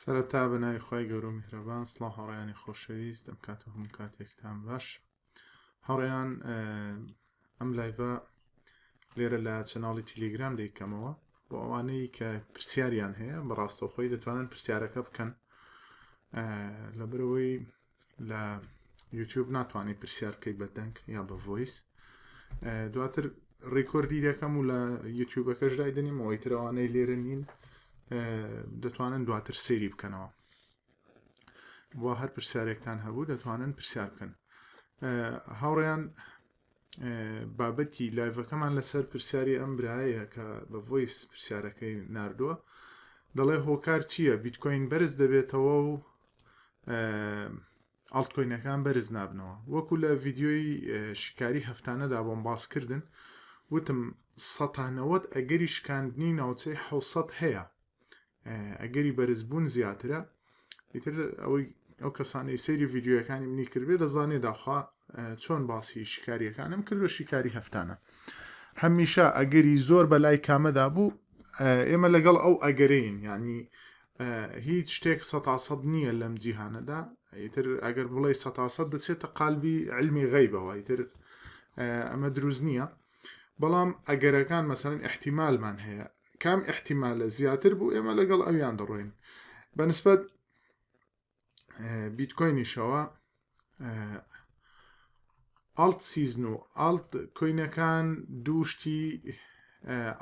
سەرەتا بە ناوی خوای گەورە و میهرەبان سڵاو هاوڕێیانی خۆشەویست ئەم کات و هەموو کاتێکتان باش هاوڕێیان ئەم live ە لێرە لە channel ی تیلیگرام دەیکەمەوە بۆ ئەوانەی کە پرسیاریان هەیە بەڕاستەوخۆی دەتوانن پرسیارەکە بکەن لەبەرەوەی لە یوتیوب ناتوانانی پرسیار بکەیت بە دەنگ یا بە voice دواتر record ی دەکەم و لە یوتیوبەکەش دای دەنیم ئەوەی ترەوانەی لێرە نین دەتوانن دواتر سەیری بکەنەوە بۆ هەر پرسیارێکتان هەبوو دەتوانن پرسیار بکەن هاوڕێیان بابەتی live ەکەمان لەسەر پرسیاری ئەم برایە کە بە voice پرسیارەکەی ناردووە دەڵێ هۆکار چییە بیتکۆین بەرز دەبێتەوە و altcoin ەکان بەرز نابنەوە وەکو لە ڤیدیۆی شیکاری هەفتانەدا بۆم باس کردن وتم سەتانەوەت ئەگەری شکاندنی ناوچەی حوسەت هەیە ئەگەری بەرزبوون زیاترە ئیتر ئەوەی ئەو کەسانەی سەیری ڤیددیوەکانی منی کردبێ دەزانێ داخوا چۆن باسی شیکاریەکانم کردو شیکاری هەفتانە هەمیشە ئەگەری زۆر بە لای کامەدا بوو ئێمە لەگەڵ ئەو ئەگەرین یعنی هیچ شتێک سەتاسەد نییە لەم جیهانەدا ئیتر ئەگەر بڵێ سەتاسەد دەچێتە قالبی علمی غیبەوە ئیتر ئەمە دروست نییە بەڵام ئەگەرەکان مەسەلەن ئیحتیمالمان هەیە کام ئیحتیمالە زیاتر بوو ئێمە لەگەڵ ئەویان دەڕۆین بەنسبەت بیتکۆینیشەوە alt season و altcoin ەکان دووشتی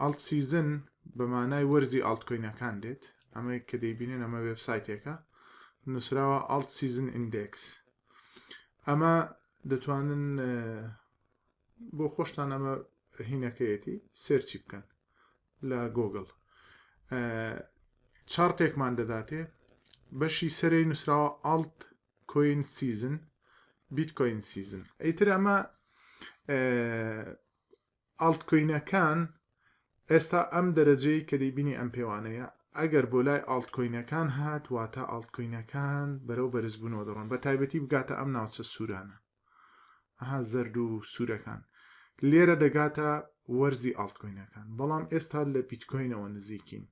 alt season بە مانای وەرزی altcoin ەکان دێت ئەمە کە دەیبینن ئەمە وێبسایتێکە نووسراوە alt season index ئەمە دەتوانن بۆ خۆشتان ئەمە هینەکەیەتی search ی بکەن لە گۆگڵ chart ێکمان دەداتێ بەشی سەرەی نووسراوە altcoin season bitcoin season ئەیتر ئەمە altcoin ەکان ئێستا ئەم دەرەجەی کە دەیبینی ئەم پێوانەیە ئەگەر بۆ لای altcoin ەکان هات واتە altcoin ەکان بەرەو بەرزبوونەوە دەڕۆن بە تایبەتی بگاتە ئەم ناوچە سوورانە ئەها زەرد و سوورەکان لێرە دەگاتە وەرزی altcoin ەکان بەڵام ئێستا لە بیتکۆینەوە نزیکین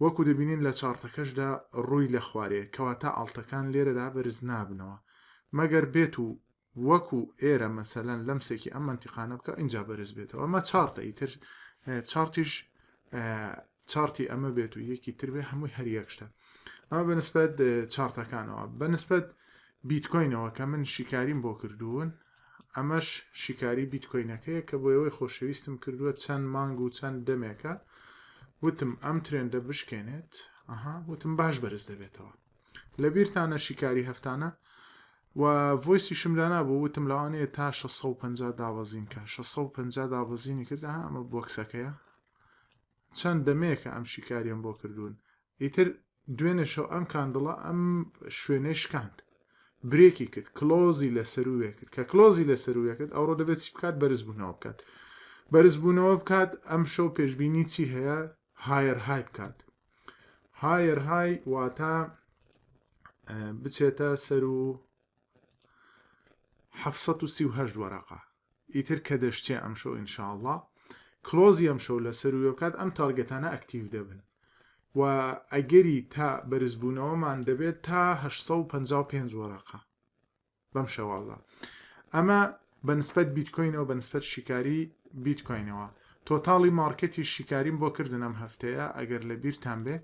وەکو دەبینین لە chart ەکەشدا ڕووی لە خوارێ کەواتە alt ەکان لێرەدا بەرز نابنەوە مەگەر بێت و وەکو ئێرە مەسەلەن لەمسێکی ئەم مەنتیقانە بکە ئینجا بەرز بێتەوە ئەمە chart ە ئیتر chart یش chart ی ئەمە بێت و یەکی تر بێ هەمووی هەر یەک شتە ئەمە بەنسبەت chart ەکانەوە بەنسبەت بیتکۆینەوە کە من شیکاریم بۆ کردوون ئەمەش شیکاری بیتکۆینەکەیە کە بۆ ئێوەی خۆشەویستم کردووە چەند مانگ و چەند دەمێکە وتم ئەم trend ە بشکێنێت ئەها وتم باش بەرز دەبێتەوە لە بیرتانە شیکاری هەفتانە و voice یشم دانابوو وتم لەوانەیە تا 650 دابەزین کە 650 دابەزینی کرد ئەها ئەمە box ەکەیە چەند دەمێکە ئەم شیکاریەم بۆ کردوون ئیتر دوێنێ شەو ئەم candle ە ئەم شوێنەی شکاند break ی کرد close ی لە سەروێ کرد کە close ی لە سەروێ کرد ئەوڕۆ دەبێت چی بکات بەرزبوونەوە بکات بەرزبوونەوە بکات ئەم شەو پێشبینی چی هەیە higher high بکات higher high واتە بچێتە سەر و 738 وەرەقە ئیتر کە دەشچێ ئەمشەو ان شاء اللە close ی ئەمشەو لەسەر وێ بکات ئەم target انە active دەبن و ئەگەری تا بەرزبوونەوەمان دەبێت تا 855 وەرەقە بەم شێوازە ئەمە بە نسبەت بیتکۆینەوە بە نسبەت شیکاری بیتکۆینەوە total ی market ی شیکاریم بۆ کردن ئەم هەفتەیە ئەگەر لە بیرتان بێ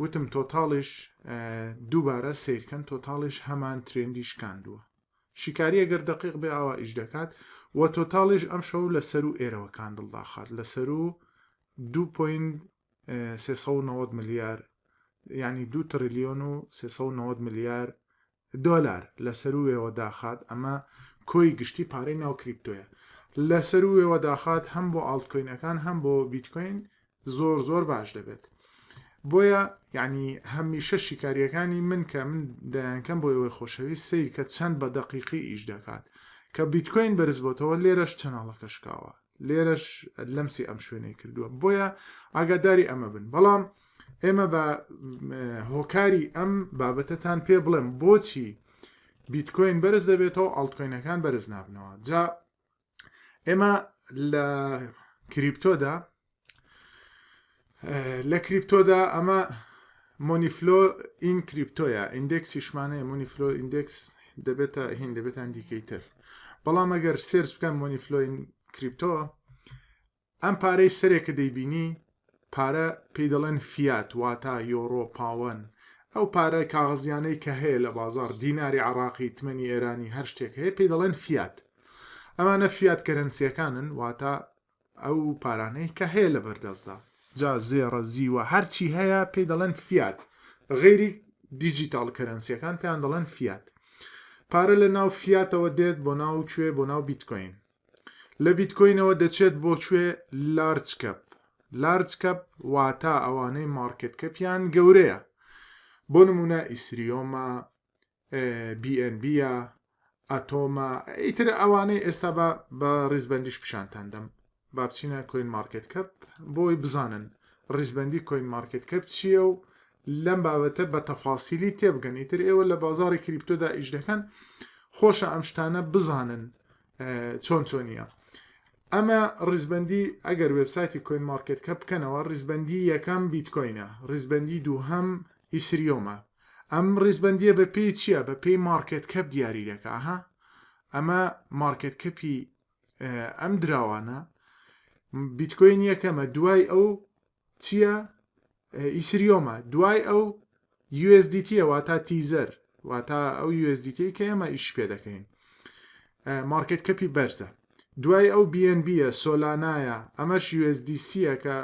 وتم total یش دووبارە سیرکەن total یش هەمان trend ی شکاندووە شیکاری ئەگەر دەقیق بێ ئاوا ئیش دەکات وە total یش ئەمشەو لە سەروو ئێرەوە candle داخات لە سەروو 2.390 ملیار یعنی 2 تڕیلیۆن و 390 ملیار دۆلار لە سەرووێوە داخات ئەمە کۆی گشتی پارەی ناو crypto یە لە سەرووێوە داخات هەم بۆ altcoin ەکان هەم بۆ بیتکۆین زۆر زۆر باش دەبێت بۆیە یعنی هەمیشە شیکاریەکانی من کە من دەیانکەم بۆ ئێوەی خۆشەویست سیر کە چەند بە دەقیقی ئیش دەکات کە بیتکۆین بەرز بۆتەوە لێرەش channel ەکە شکاوە لێرەش لەمسی ئەم شوێنەی کردووە بۆیە ئاگاداری ئەمە بن بەڵام ئێمە بە هۆکاری ئەم بابەتەتان پێ بڵێم بۆچی بیتکۆین بەرز دەبێتەوە altcoin ەکان بەرز نابنەوە جا ئێمە لە crypto دا لە crypto دا ئەمە money flow in crypto یە index یشمان هەیە money flow index دەبێتە هین دەبێتە indicator بەڵام ئەگەر search بکەن money flow in crypto ئەم پارەی سەرێک کە دەیبینی پارە پێی دەڵێن فیات واتا یۆرۆ پاوەن ئەو پارە کاغەزیانەی کە هەیە لە بازاڕ دیناری عراقی تمەنی ئێرانی هەر شتێک هەیە پێی دەڵێن فیات ئەمانە fiat currency یەکانن واتا ئەو پارانەی کە هەیە لە بەردەستدا جا زێڕە زیوە هەرچی هەیە پێی دەڵێن فیات غەیری digital currency یەکان پێیان دەڵێن فیات پارە لە ناو فیاتەوە دێت بۆ ناو کوێ بۆ ناو بیتکۆین لە بیتکۆینەوە دەچێت بۆ کوێ large cap large cap واتە ئەوانەی market cap یان گەورەیە بۆ نمونە Ethereum ە BNB یە Atom ە ئیتر ئەوانەی ئێستا بە بە ڕیزبندیش پیشانتان دەم با بچینە CoinMarketCap بۆی بزانن ڕیزبندی CoinMarketCap چییە و لەم بابەتە بە تەفاسیلی تێبگەن ئیتر ئێوە لە بازاری crypto دا ئیش دەکەن خۆشە ئەم شتانە بزانن چۆن چۆنیە ئەمە ڕیزبندی ئەگەر وێبسایتی CoinMarketCap بکەنەوە ڕیزبندی یەکەم بیتکۆینە ڕیزبندی دووهەم Ethereum ە ئەم ڕیزبەندیە بە پێی چییە بە پێی market cap دیاری دەکا ها ئەمە market cap ی ئەم دراوانە بیتکۆین یەکەمە دوای ئەو چییە Ethereum ە دوای ئەو USDT واتە Tether واتە ئەو USDT کە ئێمە ئیش پێ دەکەین market cap ی بەرزە دوای ئەو BNB یە Solana یە ئەمەش USDC یە کە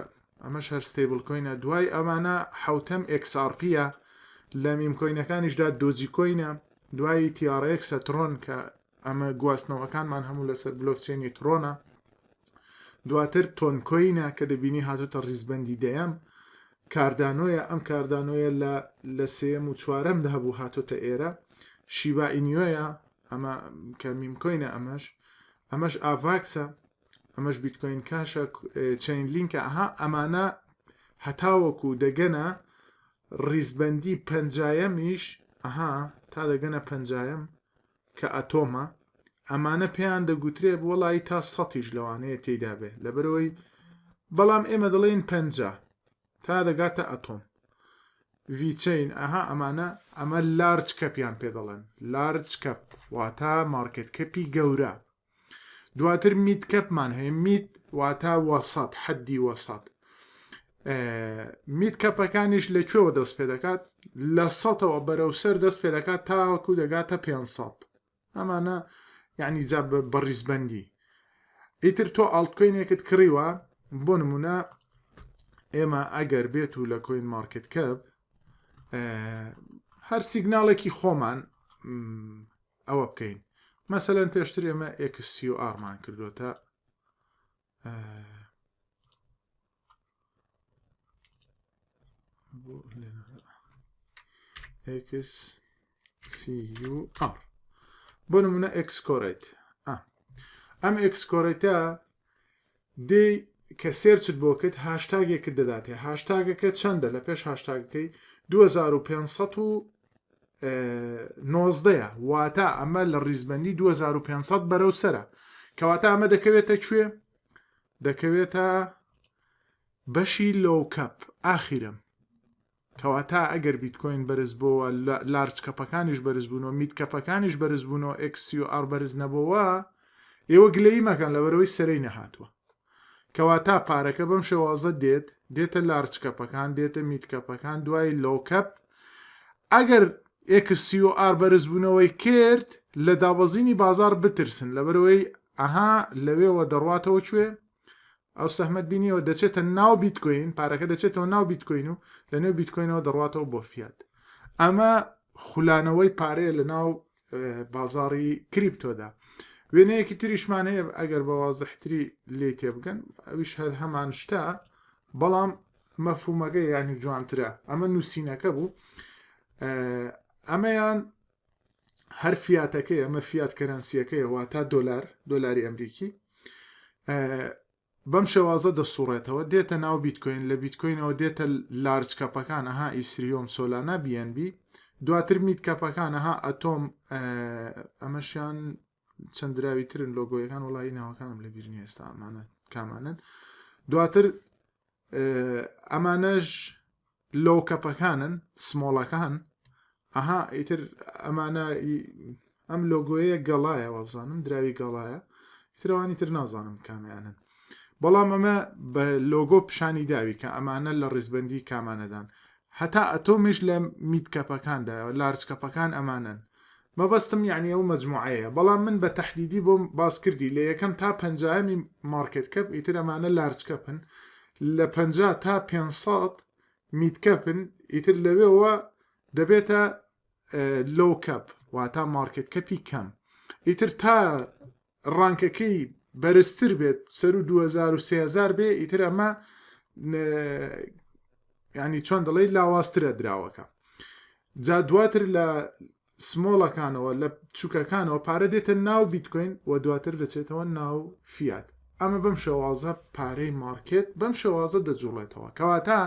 ئەمەش هەر stablecoin ە دوای ئەمانە حوتەم XRP یە لە meme coin ەکانیشدا Dogecoin ە دوایی TRX ە Tron کە ئەمە گواستنەوەکانمان هەموو لەسەر blockchain ی Tron ە دواتر Toncoin ە کە دەبینی هاتوتە ڕیزبندی دەیەم Cardano یە ئەم Cardano یە لە لە سێیەم و چوارەمدا هەبوو هاتۆتە ئێرە Shiba Inu یە ئەمە کە meme coin ە ئەمەش ئەمەش AVAX ە ئەمەش Bitcoin Cash ە Chainlink ە ئەها ئەمانە هەتاوەکو دەگەنە ڕیزبندی پەنجایەمیش ئەها تا دەگەنە پەنجایەم کە Atom ە ئەمانە پێیان دەگوترێ وەڵی تا سەتیش لەوانەیە تێیدا بێ لەبەرەوەی بەڵام ئێمە دەڵێین 50 تا دەگاتە Atom VeChain ئەها ئەمانە ئەمە large cap یان پێ دەڵێن large cap واتە market cap ی گەورە دواتر mid cap مان هەیە mid واتە وەسەت حەدی وەسەت mid cap ەکانیش لە کوێوە دەست پێ دەکات لە سەتەوە بەرەو سەر دەست پێ دەکات تاوەکو دەگاتە 500 ئەمانە یعنی جا بە ڕیزبەندی ئیتر تۆ altcoin ێکت کڕیوە بۆ نمونە ئێمە ئەگەر بێت و لە CoinMarketCap هەر signal ێکی خۆمان ئەوە بکەین مەسەلەن پێشتر ئێمە XCUR مان کردوتە XCUR بۆ نمونە xCurate ئەم xCurate ە دێی کە search ت بۆ کرد hashtag ێکت دەداتێ hashtag ەکە چەندە لە پێش hashtag ەکەی 2519 واتە ئەمە لە ڕیزبندی 2500 بەرەو سەرە کەواتە ئەمە دەکەوێتە کوێ دەکەوێتە بەشی low cap ئاخیرم کەواتە ئەگەر بیتکۆین بەرز بۆوە large cap ەکانیش بەرز بوونەوە mid cap ەکانیش بەرز بوونەوە XCUR بەرز نەبۆوە ئێوە گلەیی مەکەن لەبەرەوەی سەرەی نەهاتووە کەواتە پارەکە بەم شێوازە دێت دێتە large cap ەکان دێتە mid cap ەکان دوای low cap ئەگەر XCUR بەرزبوونەوەی کرد لە دابەزینی بازار بترسن لەبەرەوەی ئەها لەوێوە دەڕواتەوە کوێ ئەو سەهمەت بینیەوە دەچێتە ناو بیتکۆین پارەکە دەچێتەوە ناو بیتکۆین و لە نێو بیتکۆینەوە دەڕواتەوە بۆ فیات ئەمە خولانەوەی پارەیە لە ناو بازاری crypto دا وێنەیەکی تریشمان هەیە ئەگەر بە وازحتری لێ تێبگەن ئەویش هەر هەمان شتە بەڵام مەفهومەکە یعنی جوانترە ئەمە نووسینەکە بوو ئەمەیان هەر فیاتەکەی ئەمە fiat currency یەکەیە واتا دۆلار دۆلاری ئەمریکی بەم شێوازە دەسوڕێتەوە دێتە ناو بیتکۆین لە بیتکۆینەوە دێتە large cap ەکان ئەها Ethereum Solana BNB دواتر mid cap ەکان ئەها Atom ئەمەشیان چەند دراوی ترن لۆگۆیەکان وڵی ناوەکانم لە بیر نییە ئێستا ئەمانە کامانن دواتر ئەمانەش. low cap ەکانن small ەکان ئەها ئیتر ئەمانە ئەم لۆگۆیە گەڵایە وابزانم دراوی گەڵایە ئیترەوانی تر نازانم کامیانن بەڵام ئەمە بە لۆگۆ پیشانی داوی کە ئەمانە لە ڕیزبندی کامانەدان هەتا ئەتۆمیش لە mid cap ەکاندا large cap ەکان ئەمانەن مەبەستم یعنی ئەو مەجموعەیە بەڵام من بە تەحدیدی بۆم باس کردی لە یەکەم تا پەنجایەمی market cap ئیتر ئەمانە large cap ن لە 50 تا 500 mid cap ن ئیتر لەوێوە دەبێتە low cap واتا market cap ی کەم ئیتر تا rank ەکەی بەرزتر بێت سەر و 2000 و 3000 بێ ئیتر ئەمە ینی چۆن دەڵێ لاوازترە دراوەکە جا دواتر لە small ەکانەوە لە بچووکەکانەوە پارە دێتە ناو بیتکۆین و دواتر دەچێتەوە ناو فیات ئەمە بەم شێوازە پارەی market بەم شێوازە دەجوڵێتەوە کەواتە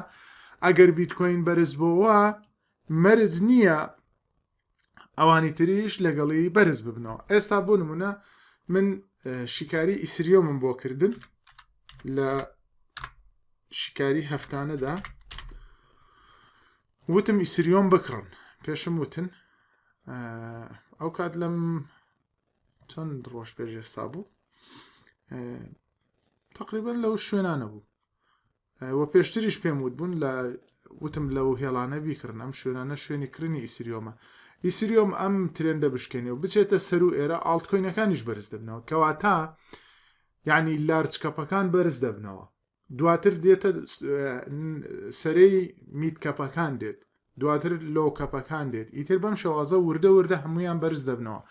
ئەگەر بیتکۆین بەرز بۆوە مەرج نییە ئەوانی تریش لەگەڵی بەرز ببنەوە ئێستا بۆ نمونە من شیکاری ئیسریۆمم بۆ کردن لە شیکاری هەفتانەدا وتم ئیسریۆم بکڕن پێشم وتن ئەو کات لەم چەند ڕۆژ پێش ئێستا بوو تقریبا لەو شوێنانە بوو و پێشتریش پێم وت بوون لە وتم لەو هێڵانە بیکڕن ئەم شوێنانە شوێنی کڕینی ئیسریۆمە ئیسریۆم ئەم trend ە بشکێنێ و بچێتە سەر و ئێرە altcoin ەکانیش بەرز دەبنەوە کەواتە یعنی large cap ەکان بەرز دەبنەوە دواتر دێتە سەرەی mid cap ەکان دێت دواتر low cap ەکان دێت ئیتر بەم شێوازە وردە وردە هەمویان بەرز دەبنەوە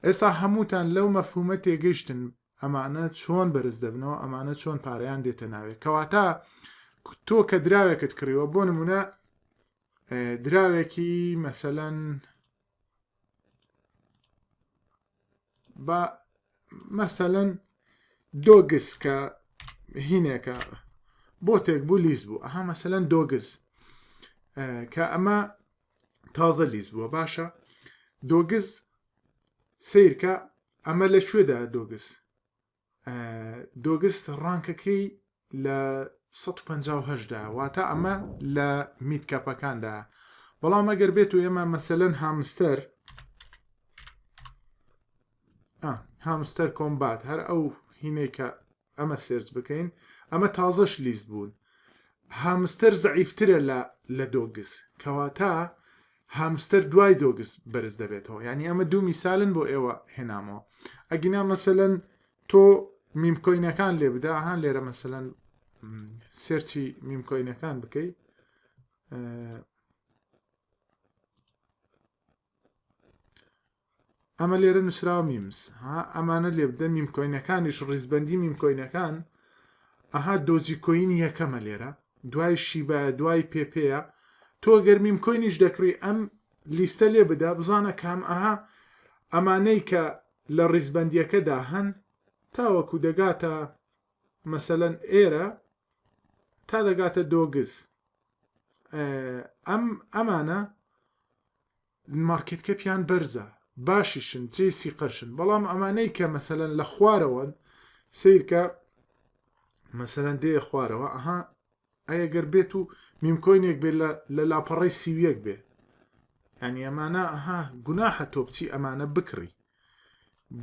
ئێستا هەمووتان لەو مەفهومە تێگەیشتن ئەمانە چۆن بەرز دەبنەوە ئەمانە چۆن پارەیان دێتە ناوێ کەواتە تۆ کە دراوێکت کڕیوە بۆ نمونە دراوێکی مەسەلەن با مەسەلەن دۆگس کە هینێکە بۆتێک بوو list بوو ئەها مەسەلەن دۆگس کە ئەمە تازە list بووە باشە دۆگس سیرکە ئەمە لە کوێدا دۆگس دۆگس rank ەکەی لە 158 دا واتە ئەمە لە mid cap ەکاندا بەڵام ئەگەر بێت و ئێمە مەسەلەن هامستەر هامستەر کۆمبات هەر ئەو هینەی کە ئەمە search بکەین ئەمە تازەش list بوون هامستەر زەعیفترە لە لە دۆگس کەواتە هامستەر دوای دۆگس بەرز دەبێتەوە یعنی ئەمە دوو میسالن بۆ ئێوە هێنامەوە ئەگینا مەسەلەن تۆ meme coin ەکان لێ بدە هان لێرە مەسەلەن search ی meme coin ەکان بکەی ئەمە لێرە نووسراوە memes ها ئەمانە لێ بدە meme coin ەکانیش ڕیزبندی meme coin ەکان ئەها دۆجی کۆین یەکەمە لێرە دوای شیبا دوای پێپەیە تۆ گەر meme coin یش دەکڕی ئەم لیستە لێ بدە بزانە کام ئەها ئەمانەی کە لە ڕیزبندیەکەدا هەن تاوەکو دەگاتە مەسەلەن ئێرە تا دەگاتە دۆگز ئەم ئەمانە market cap یان بەرزە باشیشن جێی سیقەشن بەڵام ئەمانەی کە مەسەلەن لە خوارەوەن سیرکە مەسەلەن دێ خوارەوە ئەها ئەگەر بێت و meme coin ێک بێت لە لاپەڕەی 31 بێ یعنی ئەمانە ئەها گوناحە تۆ بچی ئەمانە بکڕی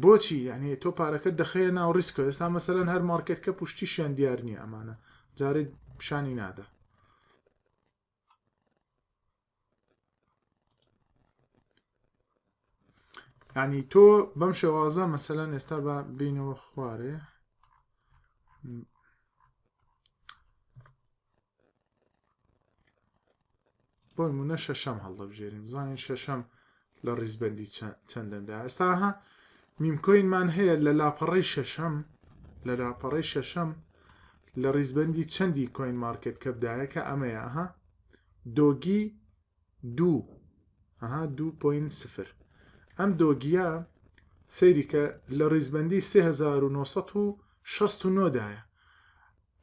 بۆچی یعنی تۆ پارەکە دەخەیە ناو risk ە ئێستا مەسەلەن هەر market cap پشتیشیان دیار نییە ئەمانە جارێ پیشانی نادا ینی تۆ بەم شێوازە مەسەلەن ئێستا بە بینەوە خوارێ بۆ نمونە شەشەم هەڵدەبژێرین بزانین شەشەم لە ڕیزبندی چەندەندا ئێستا ها meme coin مان هەیە لە لاپەڕەی شەشەم لە لاپەڕەی شەشەم لە ڕیزبندی چەندی CoinMarketCap دایە کە ئەمەیە ئەها دۆگی دوو ئەها دوو point سفر ئەم دۆگیە سەیری کە لە ڕیزبندی 3969 دایە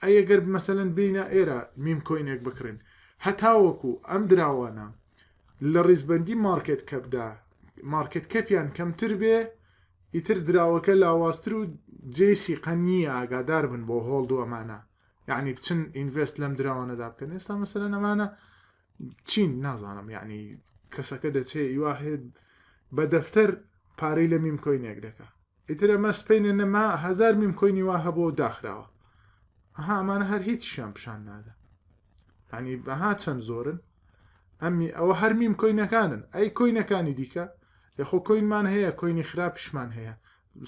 ئەی ئەگەر مەسەلەن بێینە ئێرە meme coin ێک بکڕین هەتاوەکو ئەم دراوانە لە ڕیزبەندی market cap دا market cap یان کەمتر بێ ئیتر دراوەکە لاوازتر و جێی سیقە نییە ئاگادار بن بۆ hold و ئەمانە یعنی بچن invest لەم دراوانەدا بکەن ئێستا مەسەلەن ئەمانە. چین نازانم یعنی کەسەکە دەچێ ئیوا هەیە بە دەفتەر پارەی لە meme coin ێک دەکا ئیتر ئەمە سپەینێ نەما هەزار meme coin ی وا هەبوو و داخراوە ئەها ئەمانە هەر هیچیان پیشان نادا ینی بەها چەند زۆرن ئەمی ئەوە هەر meme coin ەکانن ئەی coin ەکانی دیکە یاخۆ coin مان هەیە coin ی خراپیشمان هەیە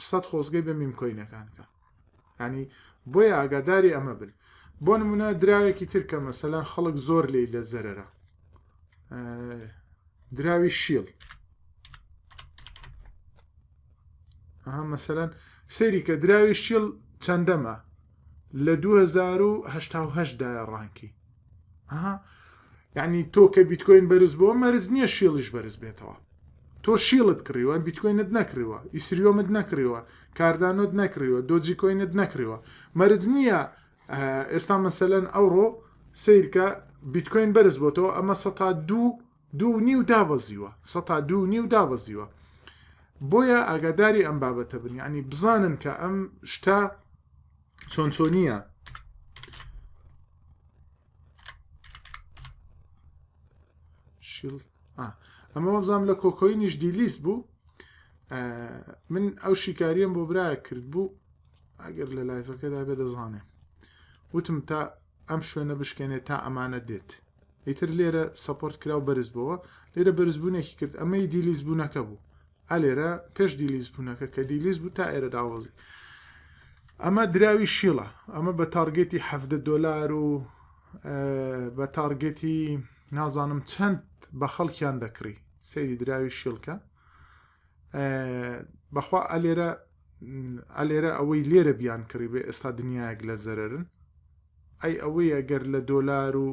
سەد خۆزگەی بە meme coin ەکان کە ینی بۆیە ئاگاداری ئەمە بن بۆ نمونە دراوێکی تر کە مەسەلەن خەڵک زۆر لی لە زەرەرە دراوی شیڵ ئەها مەسەلەن سەیری کە دراوی شیڵ چەندەمە لە 2088 دایە rank ی ئەها یعنی تۆ کە بیتکۆین بەرز بۆ مەرز نییە شیڵیش بەرز بێتەوە تۆ شیڵت کڕیوە بیتکۆینت نەکڕیوە ئیسریۆمت نەکڕیوە کاردانۆت نەکڕیوە دۆجی کۆینت نەکڕیوە مەرج نییە ئێستا مەسەلەن ئەوڕۆ سیرکە بیتکۆین بەرز بۆتەوە ئەمە سەتا دوو 2.5 دابەزیوە سەتا 2.5 دابەزیوە بۆیە ئاگاداری ئەم بابەتە بن یعنی بزانن کە ئەم شتە چۆن چۆنیە شیل ئەمە وابزانام لە کۆکۆینیش delist بوو من ئەو شیکاریەم بۆ برایە کرد بوو ئەگەر لە live ەکەدا بێ دەزانێ وتم تا ئەم شوێنە بشکێنێت تا ئەمانە دێت ئیتر لێرە support کراو بەرز بۆوە لێرە بەرزبوونێکی کرد ئەمەی delist بوونەکە بوو ئا لێرە پێش delist بوونەکە کە delist بوو تا ئێرە داوەزی ئەمە دراوی شیڵە ئەمە بە target ی 17 دۆلار و بە target ی نازانم چەند بە خەڵکیان دەکڕی سەیری دراوی شیڵکە بەخوا ئەلێرە ئەلێرە ئەوەی لێرە بیان کڕی بێ ئێستا دنیایەک لە زەرەرن ئەی ئەوەی ئەگەر لە دۆلار و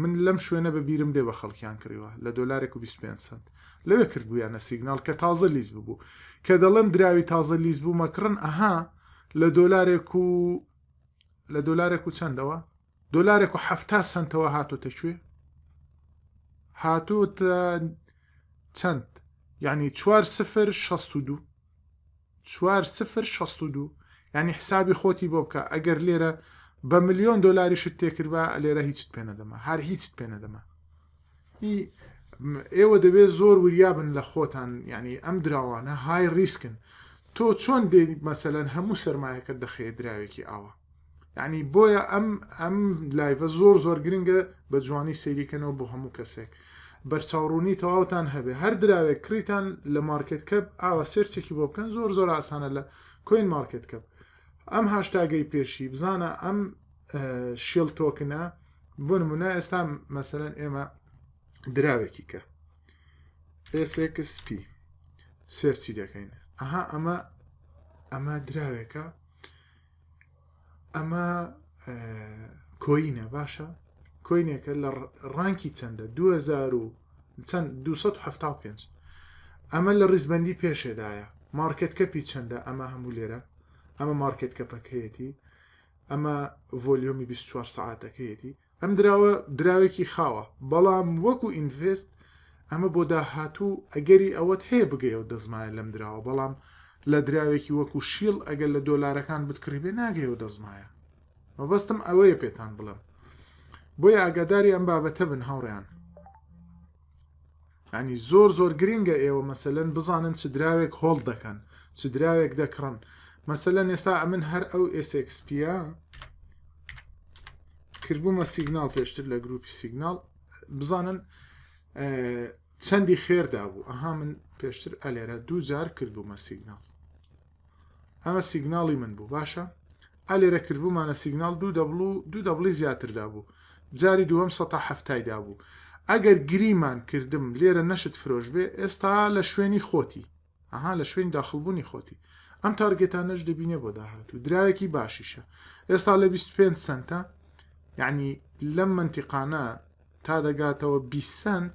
من لەم شوێنە بە بیرم دێ بە خەڵکیان کڕیوە لە دۆلارێک و 25 سنت لەوێ کردبوویانە signal کە تازە list ببوو کە دەڵێم دراوی تازە list بوو مەکڕن ئەها لە دۆلارێک و لە دۆلارێک و چەندەوە دۆلارێک و حەفتا سنتەوە هاتۆتە کوێ هاتوتە چەند یعنی چوار سفر شەست و دوو چوار سفر 62 یعنی حسابی خۆتی بۆ بکە ئەگەر لێرە بە ملیۆن دۆلاریشت تێکردبا لێرە هیچت پێ نەدەما هەر هیچت پێ نەدەما ئێوە دەبێت زۆر وریابن لە خۆتان یعنی ئەم دراوانە high risk ن تۆ چۆن دێ مەسەلەن هەموو سەرمایەکەت دەخەیە دراوێکی ئاوا یعنی بۆیە ئەم ئەم live ە زۆر زۆر گرنگە بە جوانی سەیریکەنەوە بۆ هەموو کەسێک بەرچاوڕوونی تەواوتان هەبێ هەر دراوێک کڕیتان لە market cap ئاوا search ێکی بۆ بکەن زۆر زۆر ئاسانە لە CoinMarketCap ئەم hashtag ەی پێشی بزانە ئەم شیڵ token ە بۆ نمونە ئێستا مەسەرەن ئێمە دراوێکی کە SXP search ی دەکەین ئەها ئەمە ئەمە دراوێکە ئەمە coin ە باشە coin ێکە لە rank ی چەندە 2000 و چەند 275 ئەمە لە ڕیزبندی پێشێدایە market cap ی چەندە ئەمە هەموو لێرە ئەمە market cap ەکەیەتی ئەمە volume ی 24 سعاتەکەیەتی ئەم دراوە دراوێکی خاوە بەڵام وەکو invest ئەمە بۆ داهاتوو ئەگەری ئەوەت هەیە بگەیەوە دەستمایە لەم دراوە بەڵام لە دراوێکی وەکو شیڵ ئەگەر لە دۆلارەکان بتکڕی بێ ناگەیەوە دەستمایە مەبەستم ئەوەیە پێتان بڵێم بۆیە ئاگاداری ئەم بابەتە بن هاوڕێیان ینی زۆر زۆر گرنگە ئێوە مەسەلەن بزانن چ دراوێک hold دەکەن چ دراوێک دەکڕن مەسەلەن ئێستا ئەمن هەر ئەو SXP ە کردبوومە signal پێشتر لە گروپی signal بزانن چەندی خێردا بوو ئەها من پێشتر ئەلێرە دوو جار کردبوومە signal ئەمە signal ی من بوو باشە ئەلێرە کردبوومانە signal دوو double و دوو double ی زیاتردا بوو جاری دووەم سە هەفتای دابوو ئەگەر گریمان کردم لێرە نەشت فرۆش بێ ئێستا لە شوێنی خۆتی ئەها لە شوێنی داخڵبوونی خۆتی ئەم target انەش دەبینێ بۆ داهاتوو دراوێکی باشیشە ئێستا لە 25 سنتە یعنی لەم منتیقانە تا دەگاتەوە 20 سنت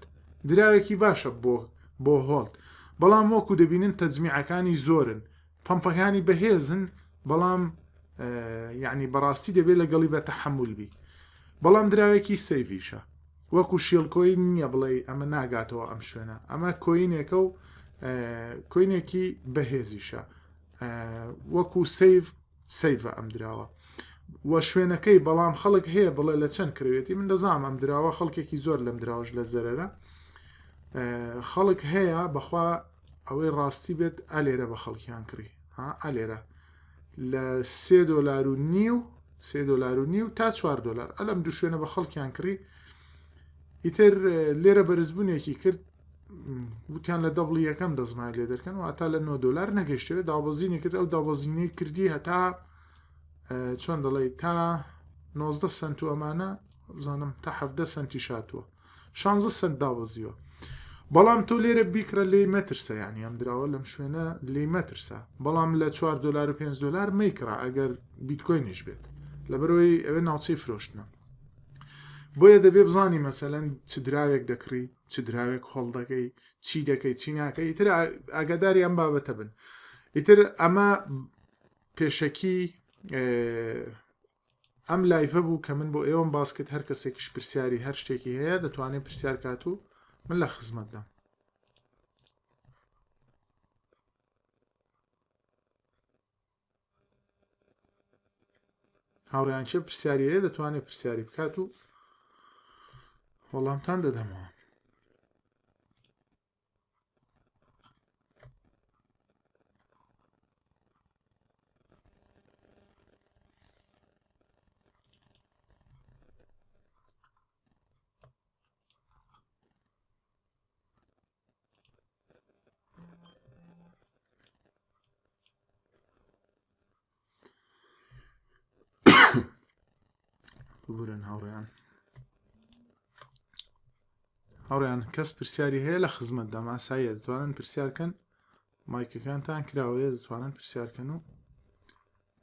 دراوێکی باشە بۆ بۆ hold بەڵام وەکو دەبینن تەجمیعەکانی زۆرن pump ەکانی بەهێزن بەڵام یعنی بەڕاستی دەبێت لەگەڵی بە تەحمل بی بەڵام دراوێکی safe یشە وەکو shill coin نییە بڵێ ئەمە ناگاتەوە ئەم شوێنە ئەمە coin ێکە و coin ێکی بەهێزیشە وەکو safe safe ە ئەم دراوە. و شوێنەکەی بەڵام خەڵک هەیە بڵێ لە چەند کڕیوێتی من دەزانم ئەم دراوە خەڵکێکی زۆر لەم دراوەش لە زەرەرە خەڵک هەیە بەخوا ئەوەی ڕاستی بێت ئەلێرە بە خەڵکیان کڕی ها ئەلێرە لە سێ دۆلار و نیو سێ دۆلار و نیو تا چوار دۆلار ئەلم دوو شوێنە بە خەڵکیان کڕی ئیتر لێرە بەرزبوونێکی کرد وتیان لە double ی یەکەم دەزمای لێ دەکەن واتا لە 9 دلار نەگەشتەوە دابەزینی کرد ئەو دابەزینەی کردی هەتا چۆن دەڵێ تا 90 سنت و ئەمانە بزانم تا 17 سنتی شاتووە 16 سنت دابەزیوە بەڵام تۆ لێرە بیکڕە لێی مەترسە یعنی ئەم دراوە لەم شوێنە لێی مەترسە بەڵام لە 4 دلار و 5 دلار مەیکڕە ئەگەر بیتکۆینیش بێت لەبەرەوەی ئەوێ ناوچەی فرۆشتنە بۆیە دەبێ بزانی مەسەلەن چ دراوێک دەکڕی چ دراوێک hold دەکەی چی دەکەی چی ناکەی ئیتر ئاگاداری ئەم بابەتە بن ئیتر ئەمە پێشەکی ئەم live ە بوو کە من بۆ ئێوەم باس کرد هەر کەسێکیش پرسیاری هەر شتێکی هەیە دەتوانێت پرسیار کات و من لە خزمەتدام. هاوڕیان کێ پرسیاری هەیە دەتوانێت پرسیاری بکات و وەڵامتان دەدەمەوە. ببورن هاوڕێیان هاوڕێیان کەس پرسیاری هەیە لە خزمەتدام ئاساییە دەتوانن پرسیارکەن مایکەکانتان کراوەیە دەتوانن پرسیارکەن و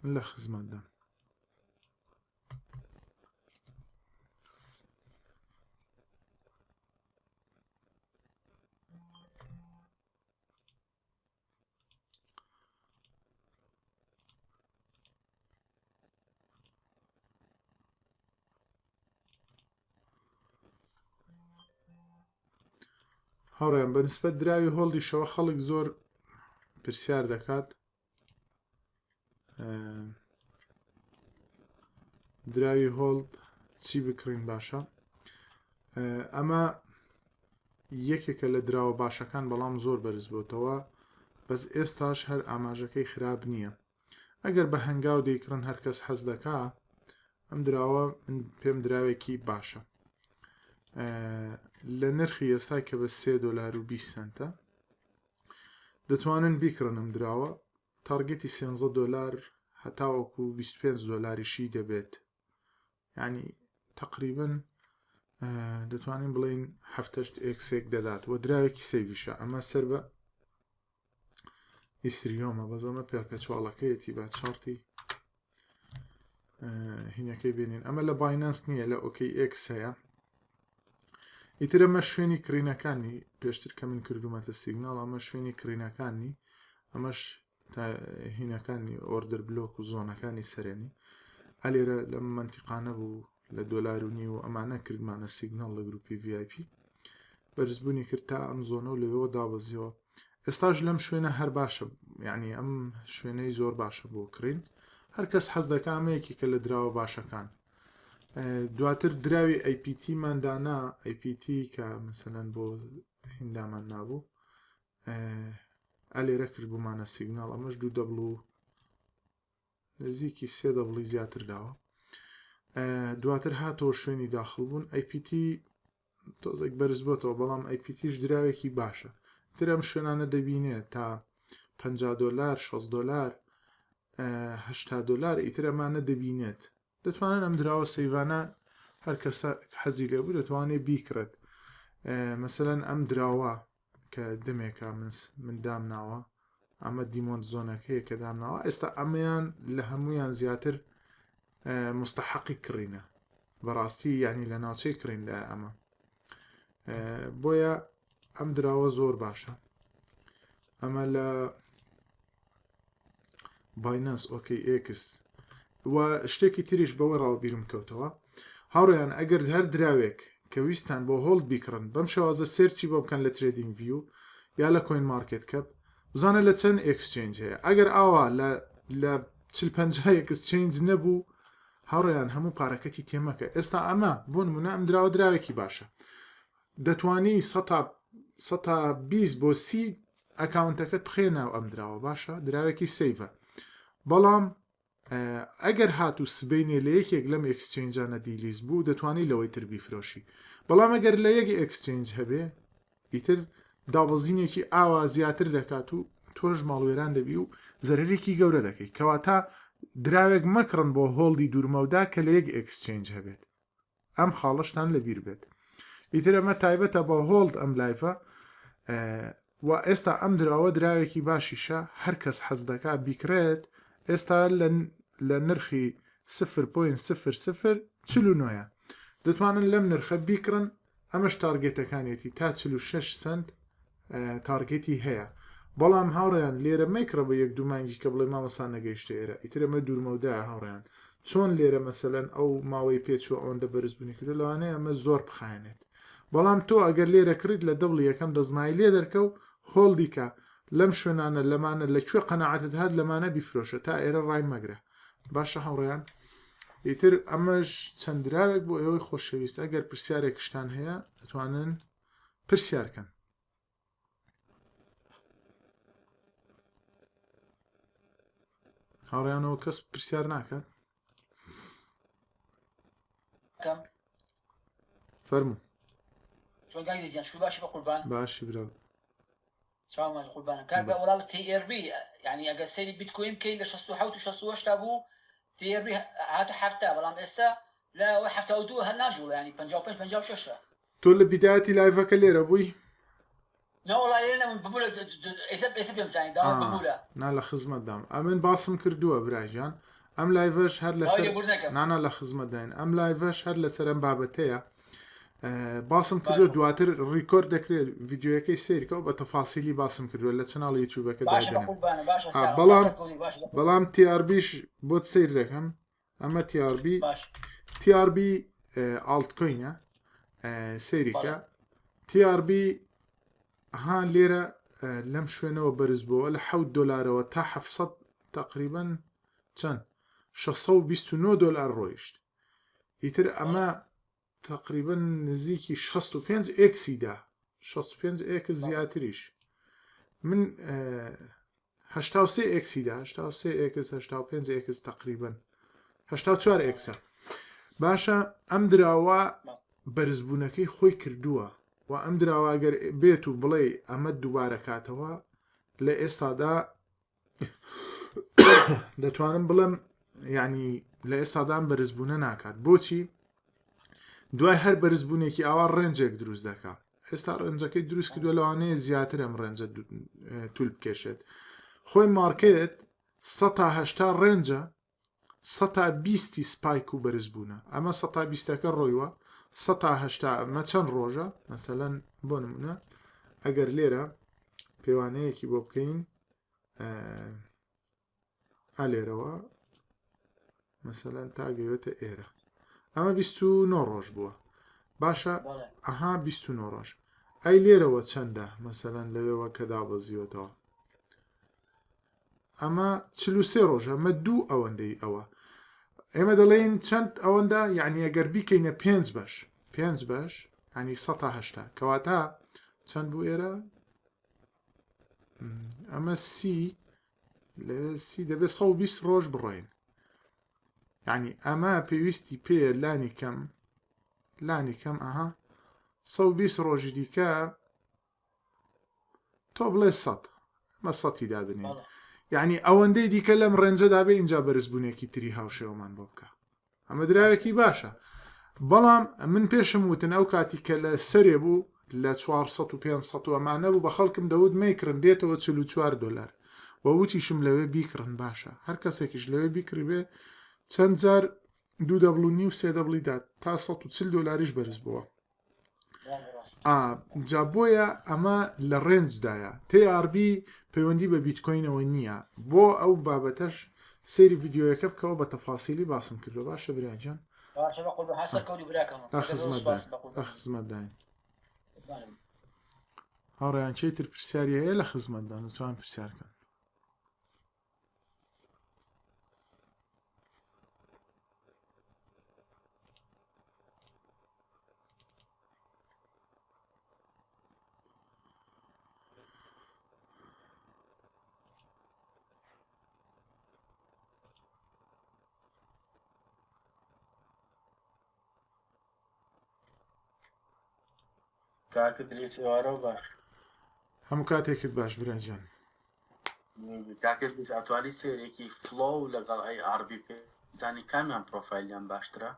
من لە خزمەتدام هاوڕێیان بە نسبەت دراوی hold یشەوە خەڵک زۆر پرسیار دەکات دراوی hold چی بکڕین باشە ئەمە یەکێکە لە دراوە باشەکان بەڵام زۆر بەرز بۆتەوە بەس ئێستاش هەر ئاماژەکەی خراپ نییە ئەگەر بە هەنگاو دەیکڕن هەرکەس حەز دەکا ئەم دراوە من پێم دراوێکی باشە لە نرخی ئێستا کە بە 3 دلار و 20 سنتە دەتوانن بیکڕن ئەم دراوە target ی 13 دلار هەتاوەکو 25 دلاریشی دەبێت ینی تقریبا دەتوانین بڵین هەفتەشت x ێک دەدات و دراوێکی safe یشە ئەمە سەر بە Ethereum ە بەس ئەمە perpetual ەکەیەتی بە chart ی هینەکەی بینین ئەمە لە Binance نییە لە OKX هەیە ئیتر ئەمە شوێنی کڕینەکانی پێشتر کە من کردومەتە signal ئەمە شوێنی کڕینەکانی ئەمەش هینەکانی order block و zone ەکانی سەرێنی ئەلێرە لەم منتیقانە بوو لە دۆلار و نیو ئەمانە کردمانە signal لە گروپی VIP بەرزبوونی کرد تا ئەم zone ە و لەوێوە دابەزیەوە ئێستاش لەم شوێنە هەر باشە یعنی ئەم شوێنەی زۆر باشە بۆ کڕین هەر کەس حەز دەکا ئەمە یەکێکە لە دراوە باشەکان دواتر دراوی APT مان دانا APT کە مەسەلەن بۆ هیندامان نابوو ئەلێرە کردبوومانە signal ئەمەش دوو double و نزیکی سێ double ی زیاتر داوە دواتر هاتەوە شوێنی داخل بوون APT تۆزێک بەرز بۆتەوە بەڵام APT یش دراوێکی باشە تر ئەم شوێنانە دەبینێت تا 50 دلار 60 دلار 80 دلار ئیتر ئەمانە دەبینێت دەتوانن ئەم دراوە safe انە هەر کەسە حەزی لێ بوو دەتوانێت بیکڕێت مەسەلەن ئەم دراوە کە دەمێکە من من دامناوە ئەمە demand zone ەکەیە کە دامناوە ئێستا ئەمەیان لە هەمویان زیاتر مستحقی کڕینە بەڕاستی یعنی لە ناوچەی کڕیندا ئەمە بۆیە ئەم دراوە زۆر باشە ئەمە لە Binance OKX و شتێکی تریش بەوە ڕاو بیرم کەوتەوە هاوڕێیان ئەگەر هەر دراوێک کە ویستان بۆ hold بیکڕن بەم شێوازە search ی بۆ بکەن لە TradingView یا لە CoinMarketCap بزانە لە چەند exchange هەیە ئەگەر ئاوا لە لە 40 exchange نەبوو. هاوڕێیان هەموو پارەکەتی تێمەکە ئێستا ئەمە بۆ نمونە ئەم دراوە دراوێکی باشە دەتوانی سەتا سەتا 20 بۆ سی account ەکەت بخێ ناو ئەم دراوە باشە دراوێکی safe ە بەڵام ئەگەر هاتوو سبەینێ لە یەکێک لەم exchange انە delist بوو دەتوانی لەوەی تر بیفرۆشی بەڵام ئەگەر لە یەک exchange هەبێ ئیتر دابەزینێکی ئاوا زیاتر دەکات و تۆش ماڵوێران دەبی و زەرەرێکی گەورە دەکەی کەواتە دراوێک مەکڕن بۆ hold ی دوورمەودا کە لە یەک exchange هەبێت ئەم خاڵەشتان لەبیر بێت ئیتر ئەمە تایبەتە بە hold ئەم live ە و ئێستا ئەم دراوە دراوێکی باشیشە هەر کەس حەز دەکا بیکڕێت ئێستا لە نرخی 0.0049 دەتوانن لەم نرخە بیکڕن ئەمەش target ەکانیەتی تا 46 سنت target ی هەیە بەڵام هاوڕێیان لێرە مەیکڕە بە یەک دوو مانگی کە بڵێ مامۆستا نەگەیشتە ئێرە ئیتر ئەمە دوورمەودایە هاوڕێیان چۆن لێرە مەسەلەن ئەو ماوەی پێچووە ئەوەندە بەرزبوونی کردو لەوانەیە ئەمە زۆر بخایەنێت بەڵام تۆ ئەگەر لێرە کڕیت لە double ی یەکەم دەستمایەی لێ دەرکە و hold ی کە لەم شوێنانە لەمانە لە کوێ قەناعەتت هات لەمانە بیفرۆشە تا ئێرە ڕای مەگرە باشە هاوڕێیان ئیتر ئەمەش چەند دراوێک بۆ ئێوەی خۆشەویست ئەگەر پرسیارێکشتان هەیە ئەتوانن پرسیار کەن. هاوڕێیانەوە کەس پرسیار ناکات فەرموو باشی برا چاومان قوربانە کاکە وەڵا TRB یعنی ئەگەر سەیری بیتکۆین بکەی لە 67 و 68 تا بوو TRB هاتە حەفتا بەڵام ئێستا لە 72 هەر ناجوڵێ ینی 55 56 تۆ لە بیدایەتی live ەکە لێرە بووی؟ نەوەڵا لێرە نەبووم ببورە ئێستا ئێستا پێم زانی داوام ببورە. نا لە خزمەتدام ئەمن باسم کردووە برای گیان ئەم live ەش هەر لەسەر نانا لە خزمەتداین ئەم live ەش هەر لەسەر ئەم بابەتەیە باسم کردووە دواتر record دەکرێت ڤیدیۆیەکەی سیرکەوە بە تەفاسیلی باسم کردووە لە channel ی یوتیوبەکە دادەنێم بەڵام بەڵام TRB ش بۆت سیر دەکەم ئەمە TRB TRB altcoin ە سەیریکە TRB ها لێرە لەم شوێنەوە بەرز بووە لە 7 دلارەوە تا 700 تقریبا چەند 629 دلار ڕۆیشت ئیتر ئەمە تقریبا نزیکی 65 X ی دا 65 X زیاتریش من 83 X ی دا 83 X 85 X تقریبا 84 X ە باشە ئەم دراوە بەرزبوونەکەی خۆی کردووە و ئەم دراوە گەر بێت و بڵێ ئەمە دووبارە کاتەوە لە ئێستادا دەتوانم بڵێم یعنی لە ئێستادان بەرزبوونە ناکات بۆچی دوای هەر بەرزبوونێکی ئاوا range ێک دروست دەکا ئێستا range ەکەی دروست کردووە لەوانەیە زیاتر ئەم range ە تول بکێشێت خۆی market 180 range ە سەتا بیستی spike و بەرزبوونە ئەمە سەتا بیستەکە ڕۆیوە سەتا هەشتا ئەمە چەند ڕۆژە مەسەلەن بۆ نمونە ئەگەر لێرە پێوانەیەکی بۆ بکەین ئا لێرەوە مەسەلەن تا گەیوەتە ئێرە ئەمە 29 ڕۆژ بووە باشە ئەها 29 ڕۆژ ئەی لێرەوە چەندە مەسەلەن لەوێوە کە دابەزیوەتەوە ئەمە 43 ڕۆژە ئەمە دوو ئەوەندەی ئەوە ئێمە دەڵێین چەند ئەوەندە یعنی ئەگەر بیکەینە پێنج بەش پێنج بەش ینی 180 کەواتە چەند بوو ئێرە ئەمە سی لەوێ سی دەبێت 120 ڕۆژ بڕۆین یعنی ئەمە پێویستی پێ لانی کەم لانی کەم ئەها 120 ڕۆژی دیکە تۆ بڵێ سەد ئەمە سەتی دادنێن یعنی ئەوەندەی دیکە لەم range ەدا بێ اینجا بەرزبوونێکی تری هاوشێوەمان بۆ بکە ئەمە دراوێکی باشە بەڵام من پێشم وتن ئەو کاتی کە لە سەرێ بوو لە 400 و 500 و ئەمانە بوو بە خەڵکم دەوت مەیکڕن دێتەوە 44 دلار و وتیشم لەوێ بیکڕن باشە هەر کەسێکیش لەوێ بیکڕی بێ چەند جار دوو double و نیو سێ double ی دات تا 140 دلاریش بەرز بووە ئا جا بۆیە ئەمە لە range دایە TRB پەیوەندی بە بیتکۆینەوە نییە بۆ ئەو بابەتەش سەیری ڤیدیۆیەکە بکەوە بە تەفاسیلی باسم کردووە باشە براجان باشە بە قوربان هەر سەرکەوتوو براکەم لە خزمەتداین لە خزمەتداین هاوڕێیان کێی تر پرسیاری هەیە لە خزمەتدان دەتوان پرسیار کەن کاک ئیدریس ئێوارەو باش. هەموو کاتێکت باش برا گیان. کاک ئیدریس ئەتوانی سەیرێکی Flow لەگەڵ ARB بکەی بزانی کامیان پرۆفایلیان باشترە؟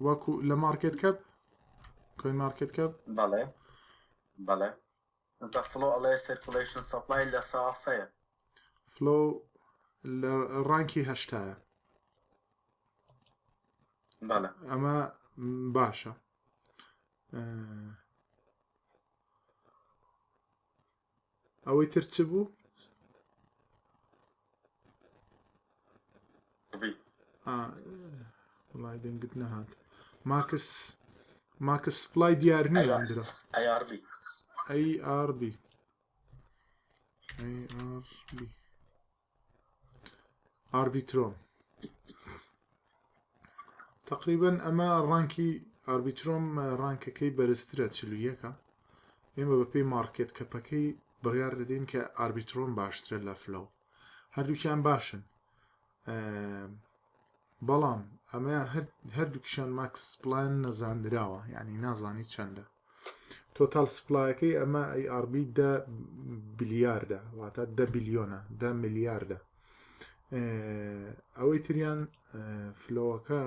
وەکو لە market cap CoinMarketCap بەڵێ بەڵێ چونکە Flow ئەڵێ circulation supply لە سا سەیە. Flow لە rank ی هەشتایە. بەڵێ. ئەمە باشە. ئەوەی تر چ بوو؟ وڵای دەنگت نەهات max max supply دیار نییە ئەندرا ARB ARB ARB Arbitrum تقریبا ئەمە rank ی Arbitrum rank ەکەی بەرزترە چلویەکە ئێمە بەپێی market cap ەکەی بڕیار دەدەین کە Arbitrum باشترە لە Flow هەردووکیان باشن بەڵام ئەمە هەردووکیشان max supply نەزاندراوە یعنی نازانی چەندە total supply ەکەی ئەمە ARB دە بلیاردە واتە دە بیلیۆنە دە ملیاردە ئەوەی تریان Flow ەکە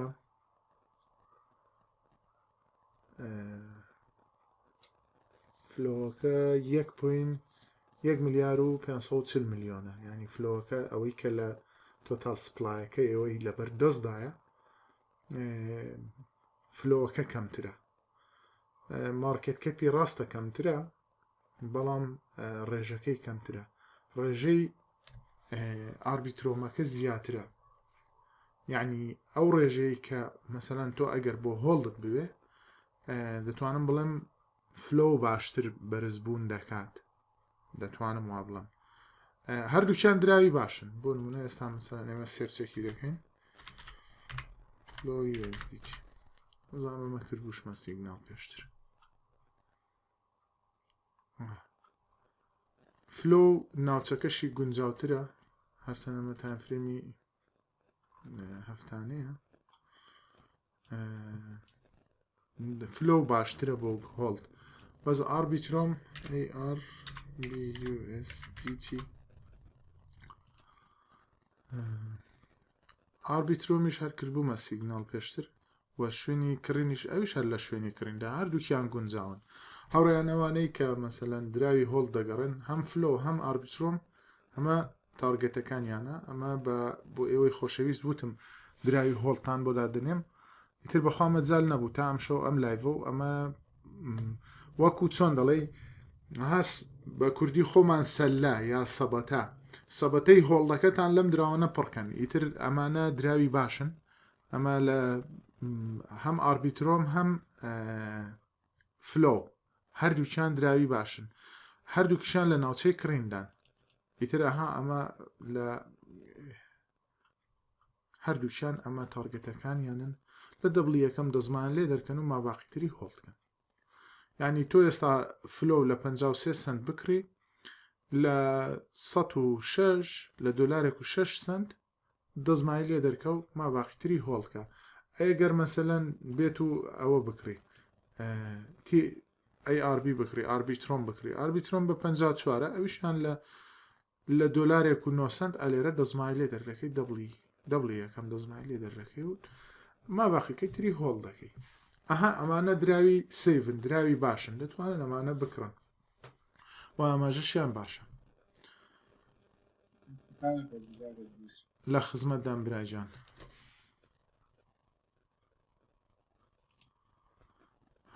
Flow ەکە یەک point یەک ملیار و 540 ملیۆنە ینی Flow ەکە ئەوەی کە لە total supply ەکە ئێوەی لەبەر دەستدایە Flow ەکە کەمترە market cap ی ڕاستە کەمترە بەڵام ڕێژەکەی کەمترە ڕێژەی Arbitrum ەکە زیاترە یعنی ئەو ڕێژەیە کە مەسەلەن تۆ ئەگەر بۆ hold ت بوێ دەتوانم بڵێم Flow باشتر بەرزبوون دەکات دەتوانم وا بڵم هەردووکیان دراوی باشن بۆ نمونە ئێستا مەسەلەن ئێمە search ێکی دەکەین Flow USDT زانمە کردبووشمە signal پێشتر Flow ناوچەکەشی گونجاوترە هەرچەنەمە time frame ی هەفتانەیە Flow باشترە بۆ hold بەس Arbitrum ARBUSDT Arbitrum یش هەر کردبوومە signal پێشتر و شوێنی کڕینیش ئەویش هەر لە شوێنی کڕیندا هەردووکیان گونجاون هاوڕێیان ئەوانەی کە مەسەلەن دراوی hold دەگەڕێن هەم Flow هەم Arbitrum ئەمە target ەکانیانە ئەمە بە بۆ ئێوەی خۆشەویست وتم دراوی hold تان بۆ دادەنێم ئیتر بەخوا مەجال نەبوو تا ئەم شەو ئەم live ە و ئەمە وەکو چۆن دەڵێی هەس بە کوردی خۆمان سەلە یا سەبەتە سەبەتەی hold ەکەتان لەم دراوانە پڕکەن ئیتر ئەمانە دراوی باشن ئەمە لە هەم Arbitrum هەم Flow هەردووکیان دراوی باشن هەردووکیشان لە ناوچەی کڕیندان ئیتر ئەها ئەمە لە هەردووکیان ئەمە target ەکانیانن لە double ی یەکەم دەزمان لێ دەرکەن و ماباقی تری hold کەن یعنی تۆ ئێستا Flow لە 53 سنت بکڕی لە 106 لە دلارێک و 6 سنت دەزمای لێ دەرکە و ما باقی تری hold کە ئەگەر مەسەلەن بێت و ئەوە بکڕی تی ئەی ئاربی بکڕی Arbitrum بکڕی Arbitrum بە 54 ئەویشان لە لە دۆلارێک و 9 سنت ئەلێرە دەزمای لێ دەرەکەی double ی double ی یەکەم دەزمای لێ دەرەکەی و ما باقیەکەی تری hold دەکەی ئەها ئەمانە دراوی safe ن دراوی باشن دەتوانن ئەمانە بکڕن و ئاماژەشیان باشە لە خزمەتدام براجان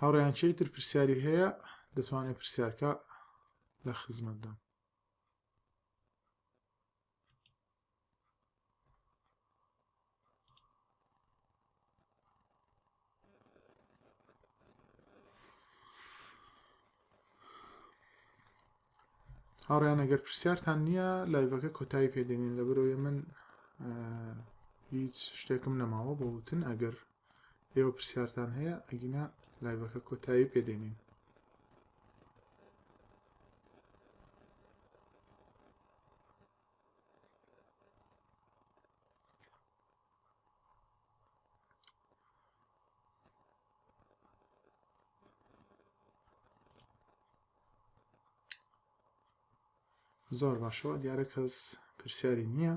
هاوڕیان کێی تر پرسیاری هەیە دەتوانێت پرسیارکە لە خزمەتدام هاوڕیان ئەگەر پرسیارتان نییە live ەکە کۆتایی پێدێنین لە بەرەوەی من هیچ شتێکم نەماوە بۆ وتن ئەگەر ئێوە پرسیارتان هەیە ئەگینا live ەکە کۆتایی پێدێنین زۆر باشەوە دیارە کەس پرسیاری نییە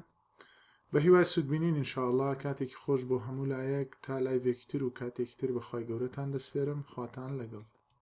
بە هیوای سوودبینین ان شاء اللە کاتێکی خۆش بۆ هەموو لایەک تا لایڤێکی تر و کاتێکی تر بەخوای گەورەتان دەسپێرم خواتان لەگەڵ.